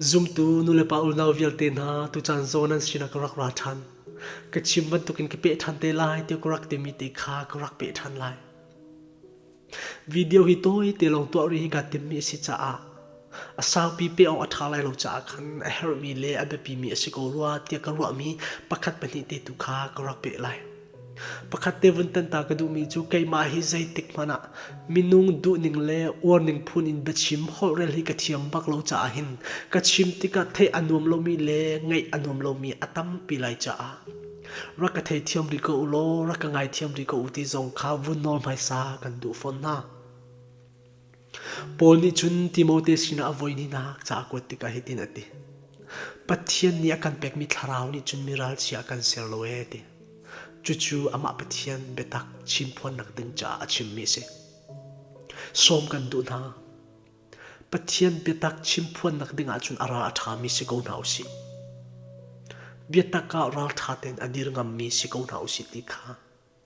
Zumtu nulepa unau vialte hna tucaan zawn nan sinah ka rak ra ṭhan. Ka chim bantukin ka peh ṭhan te lai tiah ka rak timi te kha ka rak peh ṭhan lai. Video hi tawi te lawng tuah rih hi kaa timmi a si caah a saupi peh awk a ṭha lai lo caah khan a herhmi le a biapimi a si ko rua tiah ka ruahmi pakhat pahnih te tu kha ka rak peh lai. Pakhat te vun tan ta ka duhmi cu keimah hi zeitik hmanh ah minung duhning le uarning phun in biachim holhrel hi ka thiam bak lo caah hin ka chim tikah theih a nuam lomi le ngaih a nuam lomi a tampi lai caah rak ka theithiam rih ko u law rak ka ngaithiam rih ko u ti zong kha vun nawl hmaisa kan duh fawn hna. Paul nih cun Timote sinah a voihnihnak ca a kuat tikah hitin a ti. Pathian nih a kan pekmi thlarau nih cun mi ralchia a kan ser lo ee ti. Cucu amah Pathian biatak chimphuannak ding caah a chimmi a si. Sawm kan duh hna. Pathian biatak chimphuannak ding ahcun a ral a ṭhami si ko hna usih. Biatak ah ralṭha tein a dir ngammi si ko hna usih ti kha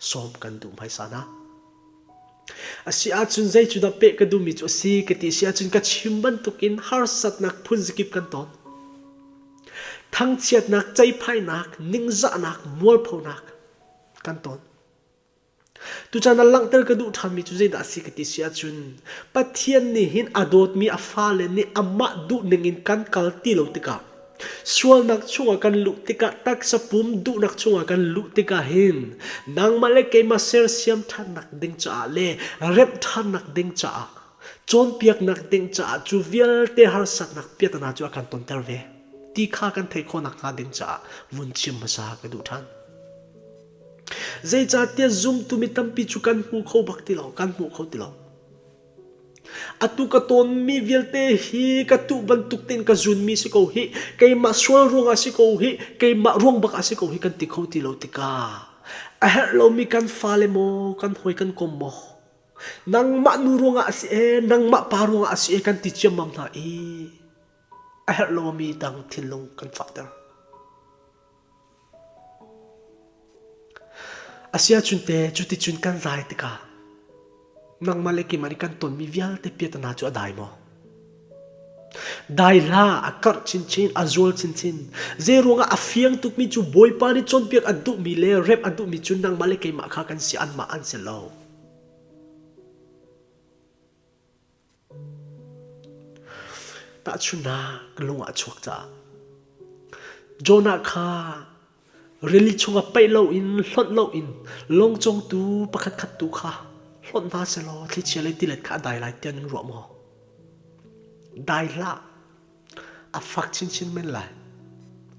sawm kan duh hmaisa hna. A si ahcun zei cu dah peh ka duhmi cu a si ka ti si ahcun ka chim bantukin harsatnak phunzakip kan ton. Thangchiatnak, ceihphainak, ningzahnak, mualphonak kan ton. Tuchan ah langhter ka duh ṭhanmi cu zeidah a si ka ti si ahcun Pathian nih hin a dawtmi a fale nih amah duhning in kan kal ti lo tikah sualnak chungah kan luh tikah taksa pum duhnak chungah kan luh tikah hin nangmah le keimah sersiam ṭhannak ding caah le remh ṭhannak ding caah cawnpiaknak ding caah cu vialte harsatnak piatana cu a kan tonter ve ti kha kan theih khawh nakhnga ding caah vun chim hmasa ka duh ṭhan. Zeicahtiah zumtu mi tampi cu kan hmu kho bak ti lo, kan hmu kho ti lo. Atu ka tawnmi vialte hi ka tuh bantuk tein ka zunmi si ko hi, keimah sual ruangah si ko hi, keimah ruang bak ah si ko hi kan ti kho ti lo tikah a herh lomi kan fale maw, kan hawi kan kom maw, nangmah nu ruangah a si ee, nangmah pa ruangah a si ee kan ti ciammam hna i a herh lomi dang thinlung kan fakter. Asiahcun teh cuticun kan zai tikah nangmah le keimah nih kan tonmi vialte piahtana cu a dai maw? Dai hlah, a karh chinchin, a zual chinchin. Zeiruangah a fiang tukmi cu Bawipa nih cawnpiak a duhmi le remh a duhmi cu nangmah le keimah kha kan si, anmah an si lo. Tahchunhnak ka lung ah a chuak caah Jonah kha rili chungah paih loin hlonh loin lawng cawngtu pakhatkhat tu kha hlonh hna sehlaw thlichia le tilet kha a dai lai tiah nan ruah maw? Dai hlah. A fak chinchin men lai.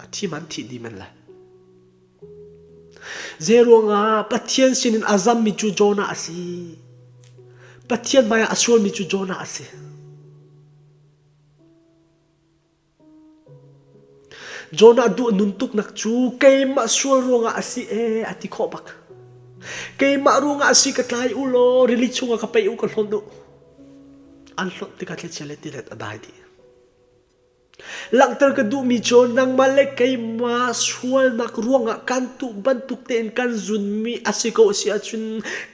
A thi man thih dih men lai. Zeiruangah Pathian sinin a zammi cu Jonah a si. Pathian hmaiah a sualmi cu Jonah a si. Jonah duh nun tuknak cu keimah sual ruangah a si ee a ti khawh bak. Keimah ruangah a si ka tlai u law rili chungah ka peih u ka hlonh u. An hlonh tikah thlichia le tilet a dai dih. Langhter ka duhmi cu nangmah le keimah sualnak ruangah kan tuh bantuk tein kan zunmi a si ko a si ahcun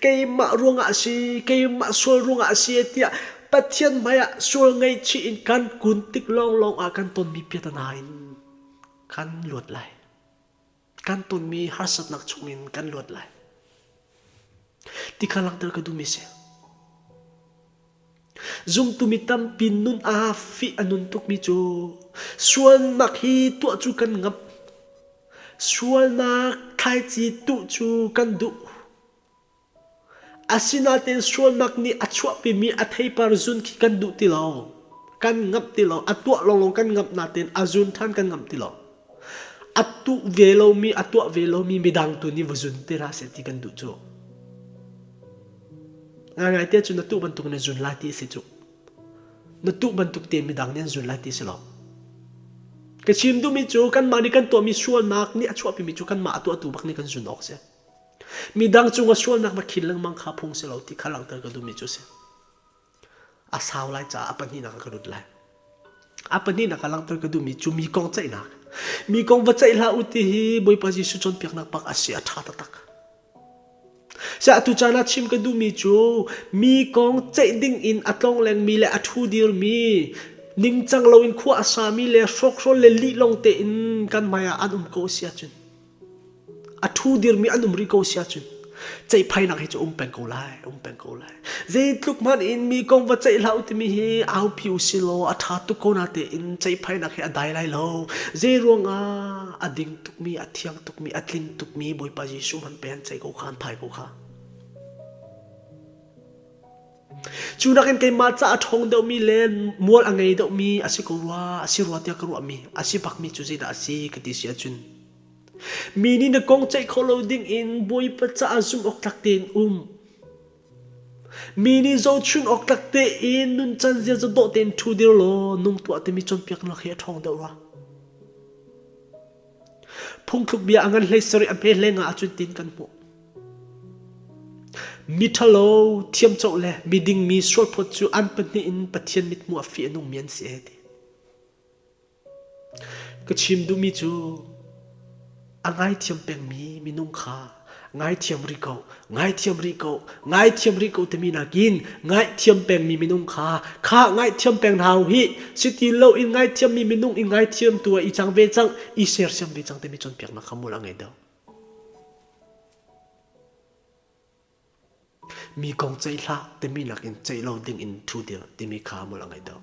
keimah ruangah a si, keimah sual ruangah a si tiah Pathian hmaiah sual ngaihchih in kan kun tik lawnglawng ah kan tonmi piatana in kan luat lai. Kan tonmi harsatnak chungin kan luat lai. Ti kha langhter ka duhmi si. Zumtu mi tampi nun ah fih a nun tukmi cu sualnak hi tuah cu kan ngamh. Sualnak thlaici tuh cu kan duh. Asinain sualnak nih a chuahpimi a theipar zun khi kan duh ti lo. Kan ngamh ti lo. A tuah lawnglawng kan ngamh nain a zun ṭhan kan ngamh ti lo. A tuh ve lomi, a tuah ve lomi midang tu nih va zun te hlah seh ti kan duh cu. Ngaingai te cu na tuh bantuk na zun lai ti a si cu. Na tuh bantuk te midang nih an zun lai ti si lo. Ka chim duhmi cu kanmah nih kan tuahmi sualnak nih a chuahpimi cu kanmah a tuahtu bak nih kan zun awk si. Midang cungah sualnak va khin lengmang kha phung si lo ti kha langhter ka duhmi cu si. A sau lai caah a pahnihnak ah ka lut lai. A pahnihnak ah langhter ka duhmi cu mi kong ceihnak. Mi kong va ceih hlah u ti hi Bawipa Jesuh cawnpiaknak bak a si a ṭha taktak. Siah atu caan ah chim ka duhmi cu mi kong ceih ding in a tlonglengmi le a ṭhu dirmi. Ningcang loin khua a sami le hrawkhrol le lih lawng tein kan hmai ah an um ko si ahcun a ṭhu dirmi an um rih ko si ahcun ceihphainak hi cu um peng ko lai um peng ko lai zeitluk hmanh in mi kong va ceih hlah u timi hi aupi u si law a ṭha tuk ko na tein ceihphainak hi a dai lai lo zei ruangah a ding tukmi a thiang tukmi a tling tukmi Bawipa Jesuh hmanh pe an ceih ko kha an phai ko kha Cu nakin keimah ca a ṭhawng deuhmi le mual a ngei deuhmi a si ko rua, a si rua tiah ka ruahmi, a si bakmi cu zeidah a si ka ti si ahcun mi nih na kong ceih khawh lo dingin Bawipa caah zumh awk tlak tein um. Mi nih zohchun awk tlak tein nuncan ziaza dawh tein ṭhu dir law nung tuah timi cawnpiaknak hi a ṭhawng deuh rua. Phungthluk bia a ngan hlei sarih a hme hlei nga ahcun tin kan hmuh. Miṭhalo thiamcoh le miding mi sualphawt cu an pahnih in Pathian mithmuh ah fih a nungmi an si e ti. Ka chim duhmi cu a ngaithiam pengmi minung kha ngaithiam rih ko, ngaithiam rih ko, ngaithiam rih ko timi nakin ngaihthiam pengmi minung kha kha ngaihthiam peng hna u hi si ti lo in ngaithiammi minung in ngaithiam tu ah i cang ve cang, i sersiam ve cang timi cawnpiaknak kha mul a ngei deuh. Mi kong ceih hlah timi nakin ceih lo ding in ṭhu dir timi kha mul a ngei deuh.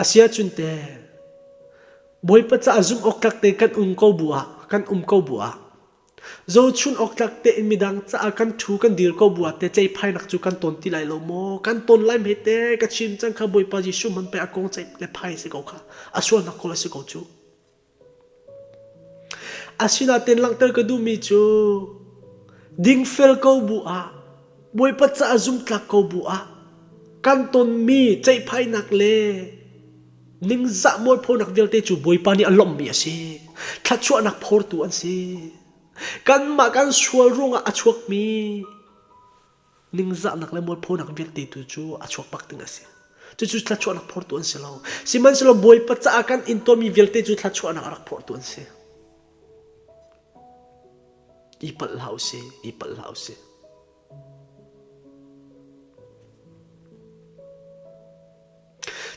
Asiahcun teh Bawipa caah zumh awk tlak te kan um ko bu ah kan um ko bu ah zohchun awk tlak tein midang caah kan ṭhu kan dir ko bu ah te ceihphainak cu kan tawn ti lai lo maw? Kan tawn lai hme te ka chim cang kha Bawipa Jesuh man pei a kong ceih le phai si ko kha a sualnak kawl a si ko cu. Asinain langhter ka duhmi cu dingfel ko bu ah Bawipa caah zumtlak ko bu ah kan tonmi ceihphainak le ningzah mualphonak vialte cu Bawipa nih a lawmhmi a si. Thluachuahnak phortu an si. Kanmah kan sual ruangah a chuakmi ningzahnak le mualphonak vialte tu cu a chuak bak ding a si. Cucu thluachuahnak phortu an si lo. Sihmanhsehlaw Bawipa caah kan intuarmi vialte cu thluachuahnak a rak phortu an si. I palh hlah usih, i palh hlah usih.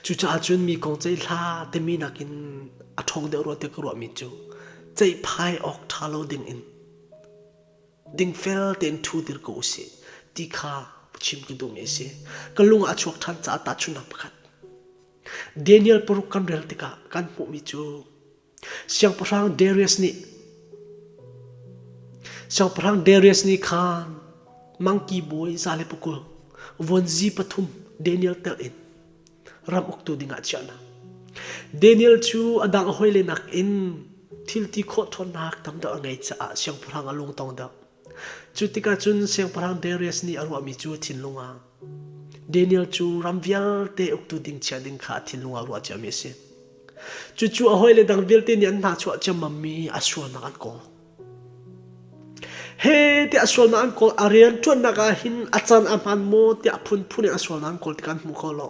Cucaah cun mi kong ceih hlah timi nakin a ṭhawng deuh rua tiah ka ruahmi cu ceihphai awk ṭha lo ding in dingfel tein ṭhu dir ko usih ti kha chim ka duhmi a si. Ka lung ah a chuak ṭhan caah tahchunhnak pakhat. Daniel paruk kan rel tikah kan hmuhmi cu Siangpahrang Darius nih Siangpahrang Darius nih khan mangki bawi za le pakul vuanzi pathum Daniel telh in ram uktu dingah chiah hna. Daniel cu a dang a hawile nakin thil ti khawh ṭhawnnak tam deuh a ngei caah siangpahrang a lungtong deuh. Cu tikah cun siangpahrang Darius nih a ruahmi cu thinlung ah Daniel cu ram vialte uktu ding chia ding kha a thinlung ah ruah ciami a si. Cucu a hawile dang vialte nih an hna chuah ciammammi a sualnak an kawl. He tiah a sualnak an kawl a rian ṭuannak ah hin a can a hman maw tiah phunphun in a sualnak an kawl tikah an hmu kho lo.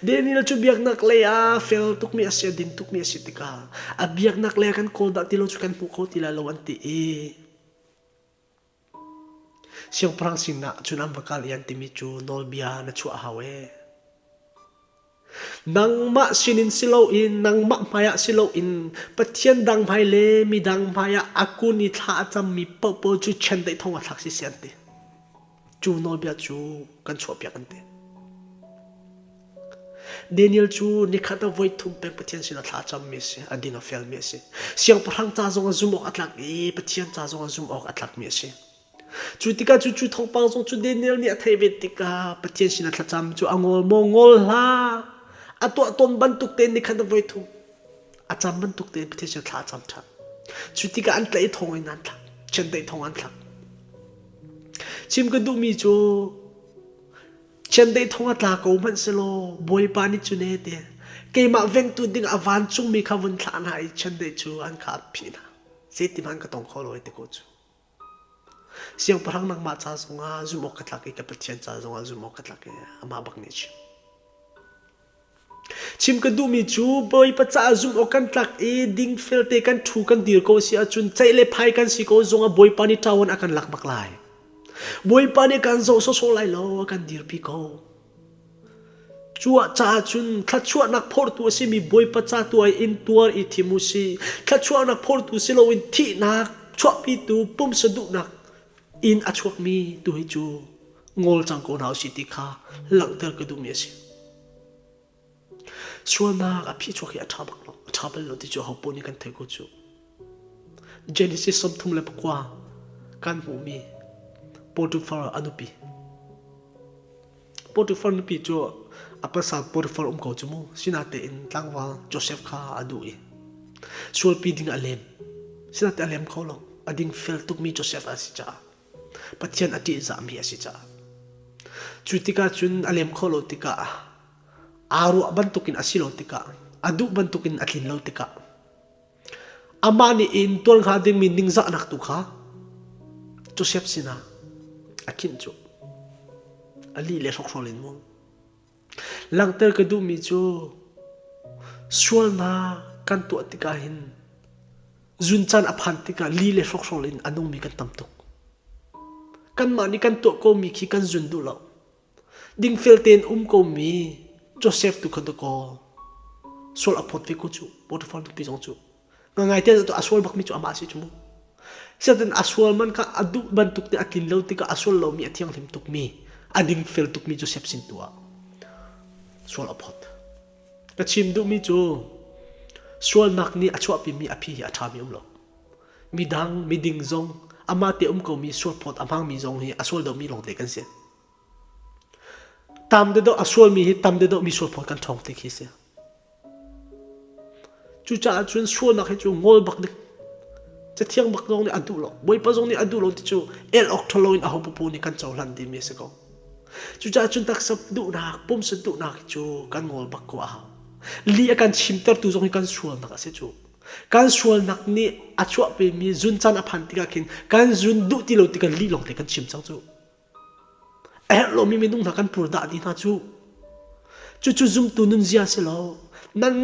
Daniel cu biaknak lei ah fel tukmi a si a ding tukmi a si tikah a biaknak lei ah kan kawl dah ti lo cu kan hmu kho ti lai lo an ti i siangpahrang sinah cun an va kal i an timi cu nawlbia na chuah a hau ee. Nangmah sinin si loin nangmah hmaiah si loin Pathian dang hmai le midang hmaiah a kun i thla a cammi paohpaoh cu chiandeih thong a thlak si si an ti. Cu nawlbia cu kan chuahpiak an ti. Daniel cu nikhat ah voi thum peng Pathian sinah thla a cammi a si, a ding a felmi a si. Siangpahrang ca zong ah zumh awk a tlak i Pathian ca zong ah zumh awk a tlakmi a si. Cu tikah cu cu thawngpang zong cu Daniel nih a theih ve tikah Pathian sinah thlacam cu a ngol maw ngol hlah. A tuah tawn bantuk tein nikhat a voi thum a cam bantuk tein Pathian sinah thla a cam ṭhan. Cu tikah an tlaih i thong in an thlak. Chiandeih thong an thlak. Chim ka duhmi cu chiandeih thong a tla ko hmanh selaw Bawipa nih cu ne te keimah vengtu ding a vancungmi kha vun thlah hna i chiandeih cu an kha an phih hna. Zeiti hmanh ka tong kho lo ti ko cu. Siangpahrang nangmah ca zongah zumh awk ka tlak i ka Pathian ca zongah zumh awk ka tlak i amah bak nih a chim. Chim ka duhmi cu Bawipa caah zumh awk kan tlak i dingfel te kan ṭhu kan dir ko si ahcun ceih le phai kan si ko zongah Bawipa nih ṭawan a kan lak bak lai. Bawipa nih kan zoh sawsawh lai lo, a kan dirpi ko. Cu ah caah cun thluachuahnak phortu a simi Bawipa ca tu ah intuar i thim u sih. Thluachuahnak phortu si loin thihnak chuahpitu pumsa duhnak in a chuakmi tu hi cu ngol cang ko hna usih ti kha langhter ka duhmi a si. Sualnak a phichuak hi a ṭha bak lo, a ṭha bal lo ti cu aho paoh nih kan theih ko cu. Genesis 39 kan hmuhmi Potiphar a nupi. Potiphar nupi cu a pasal Potiphar um ko cu mu. Sinatein tlangval Joseph kha a duh i sualpi ding a lem. Sinate a lem kho lo. A ding fel tukmi Joseph a si caah Pathian a ṭihzahmi a si caah. Cu tikah cun a lem khawh lo tikah aa ruah bantukin a si lo tikah a duh bantukin a tlin lo tikah amah nih in tuar hnga dingmi ningzahnak tu kha Joseph sinah a khinh cu a lih le hrokhrawl in mu Langhter ka duhmi cu sualnak kan tuah tikah hin zun caan a phan tikah li le hrokhrawl in a nungmi kan tam tuk. Kanmah nih kan tuah komi khi kan zun duh lo. Dingfel tein um komi Joseph tu kha dakaw sual a phawt ve ko cu Potiphar nupi zong cu. Ngaingai te a sual bakmi cu amah si cu mu. Siatin a sual man kha a duh bantuk te a tlin lo tikah a sual lomi a thianghlim tukmi a dingfel tukmi Joseph sin tu ah sual a phawt. Ka chim duhmi cu sualnak nih a chuahpimi a phi hi a ṭhami um lo. Midang, miding zong amah te um komi sual phawt a hmangmi zong hi a sual domi lawngte kan si. Tam deuh a sualmi hi tam deuh mi sual phawt kan ṭhawng ti khi si. Cucaah cun sualnak hi cu ngol bak ding. Cathiang bak zong nih a duh lo. Bawipa zong nih a duh lo ti cu el awk ṭhalo in aho paoh nih kan cohlan dimi a si ko. Cucaah cun taksa duhnak, pumsa duhnak hi cu kan ngol bak ko a hau. Li a kan chimtertu zong hi kan sualnak a si cu. Kan sualnak nih a chuahpimi zun caan a phan tikah khin kan zun duh ti lo tikah lih lawng te kan chim cang cu. A herh lomi minung hna kan purdah dih hna cu. Cucu zumtu nunzia si lo. Nan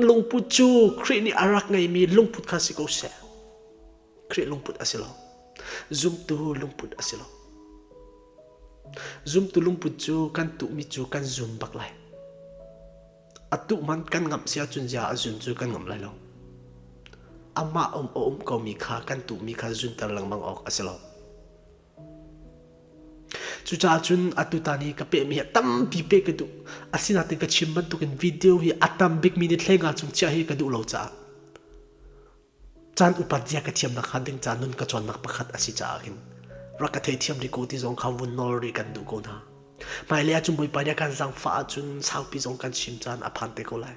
lungput cu Khrih nih a rak ngeimi lungput kha si ko seh. Khrih lungput a si lo. Zumtu lungput a si lo. Zumtu lungput cu kan tuhmi cu kan zun bak lai. A tuh man kan ngamh si ahcun zia a zun cu kan ngamh lai lo. Amah um a um komi kha kan tuhmi kha zunter lengmang awk a si lo. Cucaah cun atutan hi ka pehmi hi a tampi peh ka duh. Asinain ka chim bantukin video hi a tam bikmi nih thlenga cung chiah hi ka duh lo caah caan upat zia ka thiamnak hnga ding ca nun ka cawnnak pakhat a si caah hin rak ka theithiam rih ko ti zong kha vun nawl rih kan duh ko hna. Hmailei ahcun Bawipa nih a kan zaangfah ahcun saupi zong kan chim caan a phan te ko lai.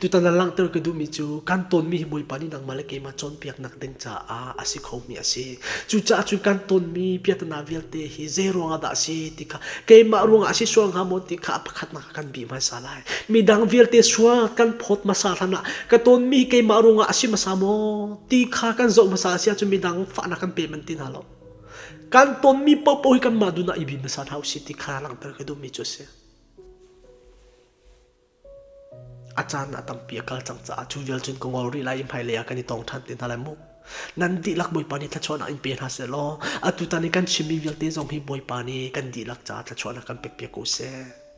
Tutan ah langhter ka duhmi cu kan tonmi hi Bawipa nih nangmah le keimah cawnpiaknak ding caah a si khomi a si. Cucaah cun kan tonmi piahtana vialte hi zei ruangah dah a si ti kha keimah ruangah a si sual hnga maw ti kha a pakhatnak ah kan bih hmasa lai. Midang vialte sual kan phawt hmasa hlan ah ka tonmi hi keimah ruangah a si hmasa maw ti kha kan zoh hmasa a si ahcun midang fahnak kan pe man ti hna lo. Kan tonmi paohpaoh hi kanmah dun ah i bi hmasa hna usih ti kha langhter ka duhmi cu a si. A caan a tampi a kal cang caah cu vial cun ka ngol rih lai i hmailei ah kan i tong ṭhan te hna lai mu. Nan dihlak Bawipa nih thluachuahnak in pe hna seh law atutan i kan chimmi vialte zong hi Bawipa nih kan dihlak caah thluachuahnak kan pekpiak ko seh.